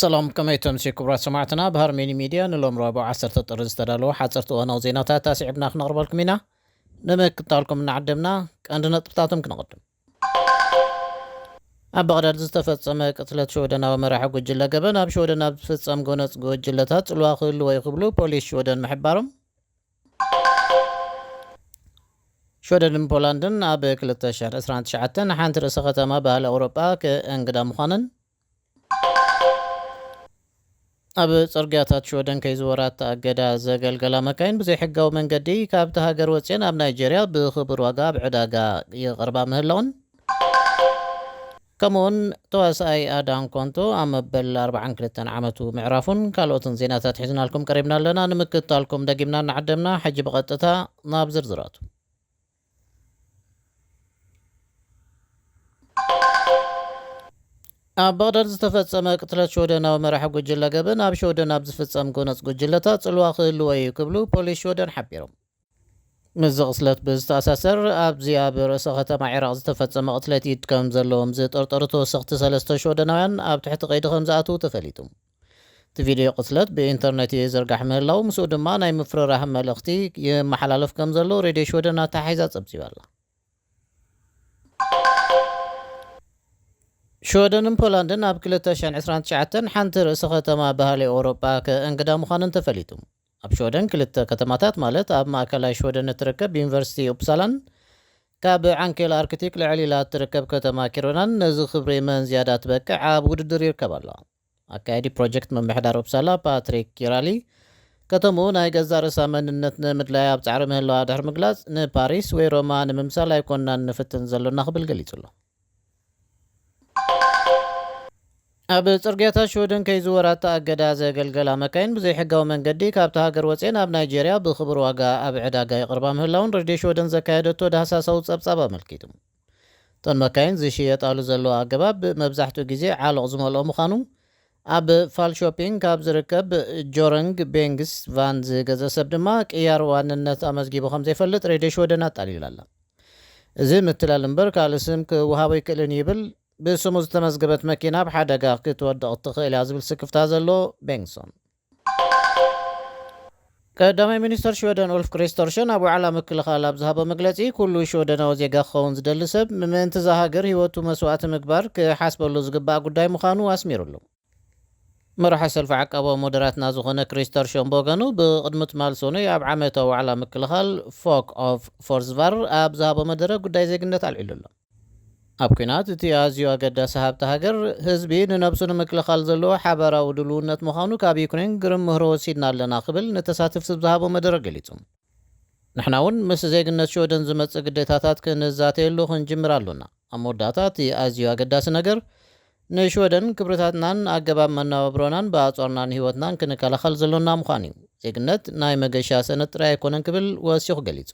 ሰላም፣ ከመይ ተምሲ ክቡራት ሰማዕትና። ብሃርሜኒ ሚድያ ንሎም ረቡዕ ዓሰርተ ጥሪ ዝተዳለዉ ሓፀርቲ እዋናዊ ዜናታት ኣስዒብና ክነቕርበልኩም ኢና። ንምክታልኩም እናዓደምና ቀንዲ ነጥብታቶም ክነቕድም። ኣብ በቕዳድ ዝተፈጸመ ቅትለት ሽወደናዊ መራሒ ጉጅለ ገበን ኣብ ሽወደን ኣብ ዝፍጸም ጎነጽ ጉጅለታት ጽልዋ ክህልዎ እዩ ክብሉ ፖሊስ ሽወደን ምሕባሮም። ሽወደንን ፖላንድን ኣብ ክልተ ሽሕን ዕስራን ትሽዓተን ሓንቲ ርእሰ ከተማ ባህሊ ኣውሮጳ ክእንግዳ ምዃነን። ኣብ ጽርግያታት ሽወደን ከይዝወራ እተኣገዳ ዘገልገላ መካይን ብዘይሕጋዊ መንገዲ ካብቲ ሃገር ወጽየን ኣብ ናይጄርያ ብኽቡር ዋጋ ኣብ ዕዳጋ ይቐርባ ምህላውን፣ ከምኡውን ተዋሳኣይ ኣዳን ኮንቶ ኣብ መበል ኣርባዓን ክልተን ዓመቱ ምዕራፉን ካልኦትን ዜናታት ሒዝናልኩም ቀሪብና ኣለና። ንምክትታልኩም ደጊምና እናዓደምና፣ ሕጂ ብቐጥታ ናብ ዝርዝራቱ። ኣብ በቕዳድ ዝተፈጸመ ቅትለት ሽወደናዊ መራሒ ጉጅለ ገበን ኣብ ሽወደን ኣብ ዝፍጸም ጎነጽ ጉጅለታት ጽልዋ ክህልዎ እዩ ክብሉ ፖሊስ ሽወደን ሓቢሮም። ምስዚ ቅትለት ብዝተኣሳሰር፣ ኣብዚ ኣብ ርእሰ ከተማ ዒራቕ ዝተፈጸመ ቅትለት ኢድ ከም ዘለዎም ዝጥርጠሩ ተወሰኽቲ ሰለስተ ሽወደናውያን ኣብ ትሕቲ ቀይዲ ከም ዝኣትዉ ተፈሊጡ። እቲ ቪድዮ ቅትለት ብኢንተርነት ይዝርጋሕ ምህላው፣ ምስኡ ድማ ናይ ምፍርራህ መልእኽቲ ይመሓላለፍ ከም ዘሎ ሬድዮ ሽወደን ኣተሓሒዛ ጸብጺባ ኣላ። ሽወደንን ፖላንድን ኣብ ክልተ ሽሕን ዕስራን ትሽዓተን ሓንቲ ርእሰ ከተማ ባህሊ ኤውሮጳ ከእንግዳ ምዃነን ተፈሊጡ። ኣብ ሽወደን ክልተ ከተማታት፣ ማለት ኣብ ማእከላይ ሽወደን እትርከብ ዩኒቨርሲቲ ኡፕሳላን ካብ ዓንኬል ኣርክቲክ ልዕል ኢላ እትርከብ ከተማ ኪሮናን፣ ነዚ ክብሪ መን ዝያዳ ትበቅዕ ኣብ ውድድር ይርከባ ኣለዋ። ኣካያዲ ፕሮጀክት ምምሕዳር ኡፕሳላ ፓትሪክ ኪራሊ፣ ከተምኡ ናይ ገዛእ ርእሳ መንነት ንምድላይ ኣብ ጻዕሪ ምህላዋ ድሕሪ ምግላጽ፣ ንፓሪስ ወይ ሮማ ንምምሳል ኣይኮንናን ንፍትን ዘሎና ክብል ገሊጹ ኣሎ። ኣብ ጽርግያታት ሽወደን ከይዝወራ እተኣገዳ ዘገልገላ መካይን ብዘይሕጋዊ መንገዲ ካብቲ ሃገር ወጽየን ኣብ ናይጄርያ ብኽቡር ዋጋ ኣብ ዕዳጋ ይቕርባ ምህላውን ሬድዮ ሽወደን ዘካየደቶ ዳህሳሳዊ ጸብጻብ ኣመልኪቱ። እተን መካይን ዝሽየጣሉ ዘለዋ ኣገባብ መብዛሕትኡ ግዜ ዓሎቕ ዝመልኦ ምዃኑ፣ ኣብ ፋል ሾፒንግ ካብ ዝርከብ ጆረንግ ቤንግስ ቫን ዝገዘ ሰብ ድማ ቅያር ዋንነት ኣመዝጊቡ ከም ዘይፈልጥ ሬድዮ ሽወደን ኣጣሊላ ኣላ። እዚ ምትላል እምበር ካልእ ስም ክወሃቦ ኣይክእልን ይብል። ብስሙ ዝተመዝገበት መኪና ኣብ ሓደጋ ክትወድቕ ትኽእል እያ ዝብል ስክፍታ ዘሎ ቤንግሶን። ቀዳማይ ሚኒስተር ሽወደን ኡልፍ ክሪስተርሰን ኣብ ዋዕላ ምክልኻል ኣብ ዝሃቦ መግለጺ፣ ኩሉ ሽወደናዊ ዜጋ ክኸውን ዝደሊ ሰብ ምእንቲ እዛ ሃገር ህይወቱ መስዋእቲ ምግባር ክሓስበሉ ዝግባእ ጉዳይ ምዃኑ ኣስሚሩሉ። መራሒ ሰልፊ ዓቃባዊ ሞደራትና ዝኾነ ክሪስተርሰን ብወገኑ፣ ብቕድሚ ትማል ሰኑይ ኣብ ዓመታዊ ዋዕላ ምክልኻል ፎክ ኦፍ ፎርስቫር ኣብ ዝሃቦ መደረ ጉዳይ ዜግነት ኣልዒሉ ኣሎ። ኣብ ኲናት እቲ ኣዝዩ ኣገዳሲ ሃብቲ ሃገር፣ ህዝቢ ንነብሱ ንምክልኻል ዘለዎ ሓባራዊ ድልውነት ምዃኑ ካብ ዩክሬን ግርም ምህሮ ወሲድና ኣለና ክብል ንተሳተፍቲ ብዝሃቦ መደረ ገሊጹ። ንሕና እውን ምስ ዜግነት ሽወደን ዝመጽእ ግዴታታት ክንዛተየሉ ክንጅምር ኣሎና። ኣብ መወዳእታ እቲ ኣዝዩ ኣገዳሲ ነገር ንሽወደን ክብርታትናን ኣገባብ መነባብሮናን ብኣጽዋርናን ህይወትናን ክንከላኸል ዘሎና ምዃኑ እዩ። ዜግነት ናይ መገሻ ሰነድ ጥራይ ኣይኮነን ክብል ወሲኹ ገሊጹ።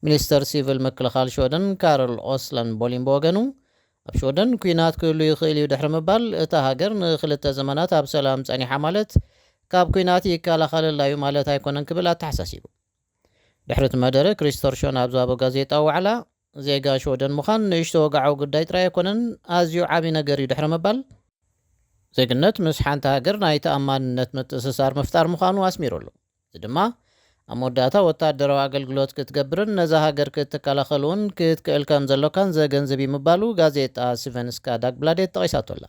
ሚኒስተር ሲቪል ምክልኻል ሽወደን ካርል ኦስለን ቦሊን ብወገኑ፣ ኣብ ሽወደን ኲናት ክህሉ ይኽእል እዩ ድሕሪ ምባል፣ እታ ሃገር ንኽልተ ዘመናት ኣብ ሰላም ጸኒሓ ማለት ካብ ኲናት ይከላኸለላ እዩ ማለት ኣይኮነን ክብል ኣተሓሳሲቡ። ድሕሪ እቲ መደረ ክሪስተርሾን ኣብ ዝሃቦ ጋዜጣዊ ዋዕላ፣ ዜጋ ሽወደን ምዃን ንእሽቶ ወግዓዊ ጉዳይ ጥራይ ኣይኮነን፣ ኣዝዩ ዓቢ ነገር እዩ ድሕሪ ምባል፣ ዜግነት ምስ ሓንቲ ሃገር ናይ ተኣማንነት ምትእስሳር ምፍጣር ምዃኑ ኣስሚሩሉ። እዚ ድማ ኣብ መወዳእታ ወታደራዊ ኣገልግሎት ክትገብርን ነዛ ሃገር ክትከላኸል እውን ክትክእል ከም ዘሎካን ዘገንዝብ እዩ ምባሉ ጋዜጣ ስቨንስካ ዳግብላዴት ጠቒሳቶ ኣላ።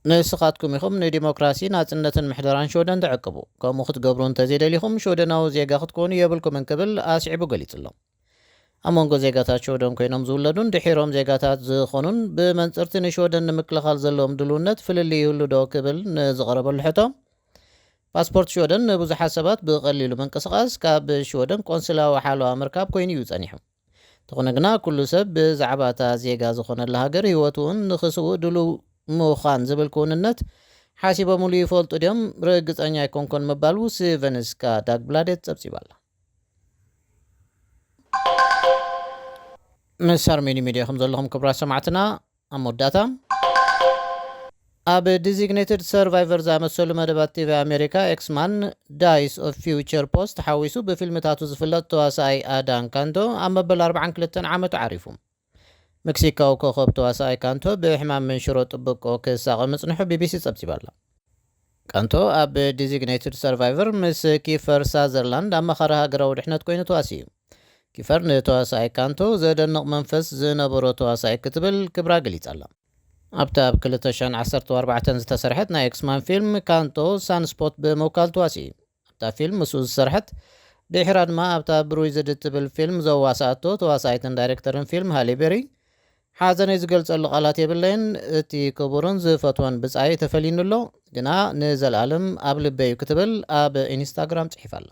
ንስኻትኩም ኢኹም ንዲሞክራሲ፣ ናጽነትን ምሕደራን ሽወደን ትዕቅቡ። ከምኡ ክትገብሩ እንተዘይደሊኹም፣ ሽወደናዊ ዜጋ ክትኮኑ የብልኩምን ክብል ኣስዒቡ ገሊጹ ኣሎ። ኣብ መንጎ ዜጋታት ሽወደን ኮይኖም ዝውለዱን ድሒሮም ዜጋታት ዝኾኑን ብመንጽርቲ ንሽወደን ንምክልኻል ዘለዎም ድልውነት ፍልልይ ይህሉ ዶ ክብል ንዝቐረበሉ ሕቶ፣ ፓስፖርት ሽወደን ንብዙሓት ሰባት ብቐሊሉ ምንቅስቓስ ካብ ሽወደን ቆንስላዊ ሓለዋ ምርካብ ኮይኑ እዩ ጸኒሑ። እንተኾነ ግና፣ ኩሉ ሰብ ብዛዕባ እታ ዜጋ ዝኾነላ ሃገር ህይወቱ እውን ንኽስውእ ድሉው ምዃን ዝብል ክውንነት ሓሲቦምሉ ይፈልጡ ድዮም? ርግጸኛ ኣይኮንኩን ምባሉ ስቨንስካ ዳግብላዴት ጸብጺባ ኣላ። ምስ ኣርሜኒ ሚድያ ከም ዘለኹም ክቡራት ሰማዕትና፣ ኣብ መወዳእታ፣ ኣብ ዲዚግኔትድ ሰርቫይቨር ዝኣመሰሉ መደባት ቲቪ ኣሜሪካ፣ ኤክስማን፣ ዳይስ ኦፍ ፊውቸር ፖስት ሓዊሱ ብፊልምታቱ ዝፍለጥ ተዋሳኣይ ኣዳን ካንቶ ኣብ መበል ኣርባዓን ክልተን ዓመቱ ዓሪፉ። ሜክሲካዊ ኮኸብ ተዋሳኣይ ካንቶ ብሕማም መንሽሮ ጥብቆ ክሳቐ ምጽንሑ ቢቢሲ ጸብጺባ ኣላ። ካንቶ ኣብ ዲዚግኔትድ ሰርቫይቨር ምስ ኪፈር ሳዘርላንድ ኣማኻሪ ሃገራዊ ድሕነት ኮይኑ ተዋሲኡ። ኪፈር ንተዋሳኣይ ካንቶ ዘደንቕ መንፈስ ዝነበሮ ተዋሳኣይ ክትብል ክብራ ገሊጻ ኣላ። ኣብታ ኣብ ክልተ ሽሕን ዓሰርተ ኣርባዕተን ዝተሰርሐት ናይ ኤክስማን ፊልም ካንቶ ሳንስፖት ብምውካል ተዋሲኡ። ኣብታ ፊልም ምስኡ ዝሰርሐት ድሒራ ድማ ኣብታ ብሩይዝድ እትብል ፊልም ዘዋሳኣቶ ተዋሳኣይትን ዳይሬክተርን ፊልም ሃሊ ቤሪ ሓዘነይ ዝገልጸሉ ቃላት የብለይን፣ እቲ ክቡርን ዝፈትወን ብጻይ ተፈልዩኒ ኣሎ፣ ግና ንዘለኣለም ኣብ ልበይ እዩ ክትብል ኣብ ኢንስታግራም ጽሒፋ ኣላ።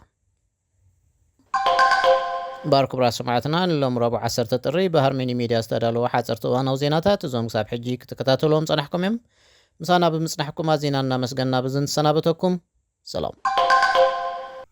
ባር ክቡራት ሰማዕትና ንሎም ረቡዕ ዓሰርተ ጥሪ ብሃርመኒ ሚድያ ዝተዳለወ ሓፀርቲ እዋናዊ ዜናታት እዞም ክሳብ ሕጂ ክትከታተልዎም ጸናሕኩም እዮም። ምሳና ብምጽናሕኩም ኣዚና እናመስገና ብዝን ትሰናበተኩም። ሰላም።